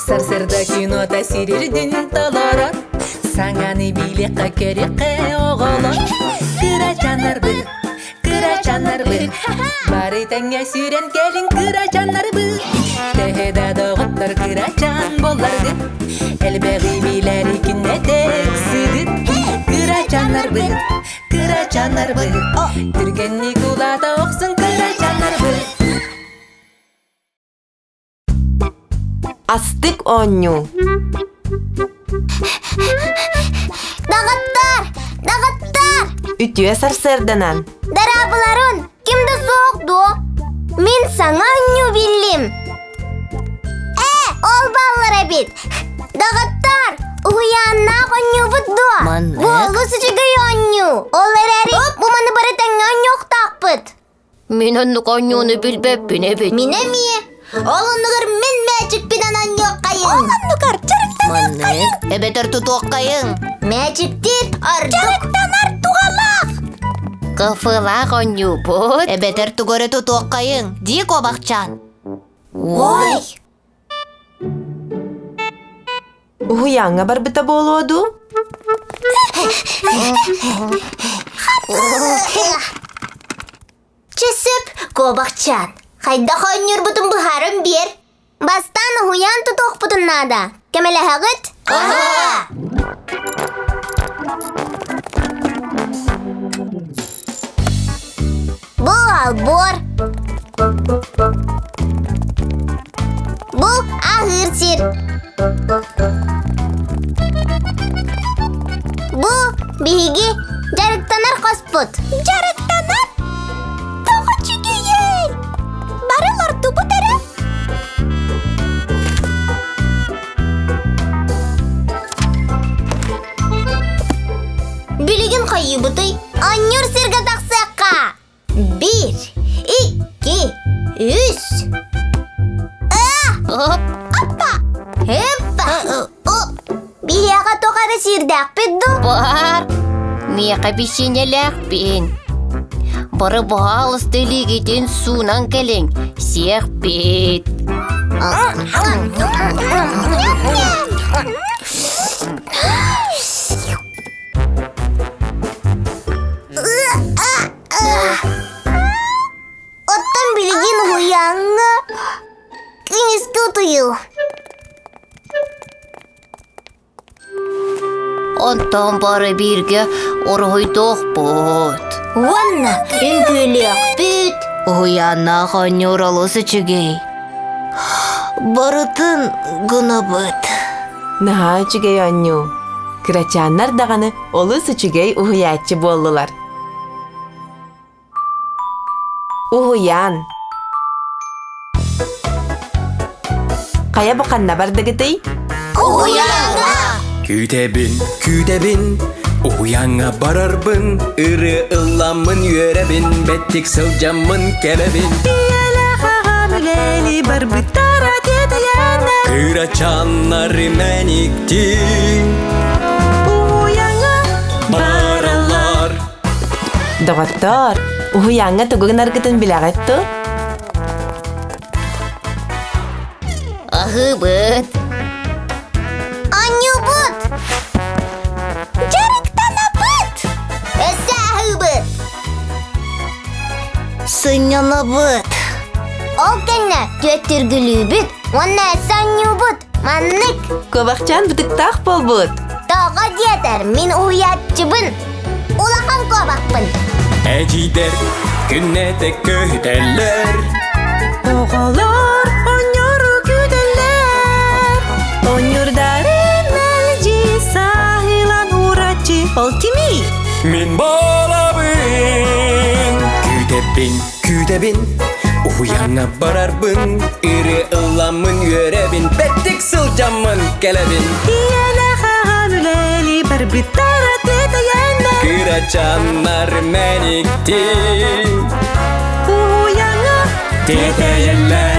Сарсыарда кинота сирирдин толорор, Саҥаны билиэххэ көрүөххэ оҕолор. Кырачааннарбыт, кырачааннарбыт, Бары тэҥҥэ сүүрэн кэлиҥ кырачааннарбыт. Төһө да доҕоттор кырачаан буолларгыт, Элбэҕи билэри күннэтэ ыксыгыт. Кырачааннарбыт, кырачааннарбыт, Түргэнник улаата охсун кырачааннарбыт. Астык оонньуу Даҕаттар! Даҕаттар! Үтүө сарсыарданан! Дорооболорун! Ким да суох дуо? Мин саҥа оонньуу биллим. Ээ, ол бааллар эбит. Даҕаттар, уһуйааннаах оонньуубут дуо? Маннык. Бу олус үчүгэй оонньуу. Ол эрээри бу маны бары тэҥҥэ оонньуохтаахпыт. Мин оннук оонньууну билбэппин эбит. Мин эмиэ. Ол оннугар мин мээчикпинэн оонньуоххайыҥ. Ол оннугар Маннык. Эбэтэр тутуоххайыҥ. Мээчиктир ордук. Дьарыктанар туһалаах. Кафелаах оонньуубут. Эбэтэр тугу эрэ тутуоххайыҥ. Дии куобахчаан. Ой! Уһуйааҥҥа барбыта буолуо дуу? Чэ сөп, куобахчаан. Хайдах оонньуурбутун быһааран биэр. Бастаан уһуйаан тутуохпутун наада. Көмөлөһөҕүт? Аһаа! Бу албор. Бу аһыыр сир. Бу биһиги дьарыктанар хоспут. Дьарыктанар? Тоҕо үчүгэйэй! Бары олордубут эрэ. Билигин хайыыбытый? Анньыр сиргэ тахсыахха! Биир, икки, үс. Оп. Аппа! Эппа! Биһиэхэ туох эрэ сиирдээхпит дуу? Бар. Миэхэ бисиэнньэлээхпин. Бары баһаалыста илиигитин суунан кэлиҥ, сиэхпит. Оттон билигин уһуйааҥҥа күнүскү утуйуу. Онтон бары бииргэ уруһуйдуохпут. Уонна үҥкүүлүөхпүт. Уһуйааннаах оонньуур олус үчүгэй. Барытын гынабыт. Наһаа үчүгэй оонньуу. Кырачааннар даҕаны олус үчүгэй уһуйааччы буоллулар. Уһуйаан. Хайа бу ханна бардыгытый? Уһуйааҥҥа! Күүтэбин, күүтэбин, уһуйааҥҥа барарбын, ырыа ылламмын үөрэбин, бэттик сылдьаммын кэлэбин. Ийэлээх аҕам үлэли барбыттара тиэтэйэннэр Кырачааннары мэниктии Уһуйааҥҥа бараллар. Доҕоттоор, уһуйааҥҥа тугу гынаргытын билэҕит дуо? Аһыыбыт. Анньуубут! Дьарыктанабыт! Өссө аһыыбыт! Сынньанабыт. Ол кэннэ түөттүргүлүүбүт уонна өссө анньуубут. Маннык. Куобахчаан бытыктаах буолбут. Тоҕо диэтэр мин уһуйааччыбын. Улахан куобахпын. Эдьиийдэр күннэтэ көһүтэллэр. Оҕолор оонньоору күүтэллэр. Оонньуурдарын мэлдьи саһылан уураччы ол кимий? Мин буолабын. Күүтэбин, күүтэбин, уһуйааҥҥа барарбын, ырыа ылламмын үөрэбин, бэттик сылдьаммын кэлэбин. Ийэлээх аҕам үлэли барбыттара тиэтэйэннэр. Кырачааннар мэниктии Уһуйааҥҥа тиэтэйэллэр.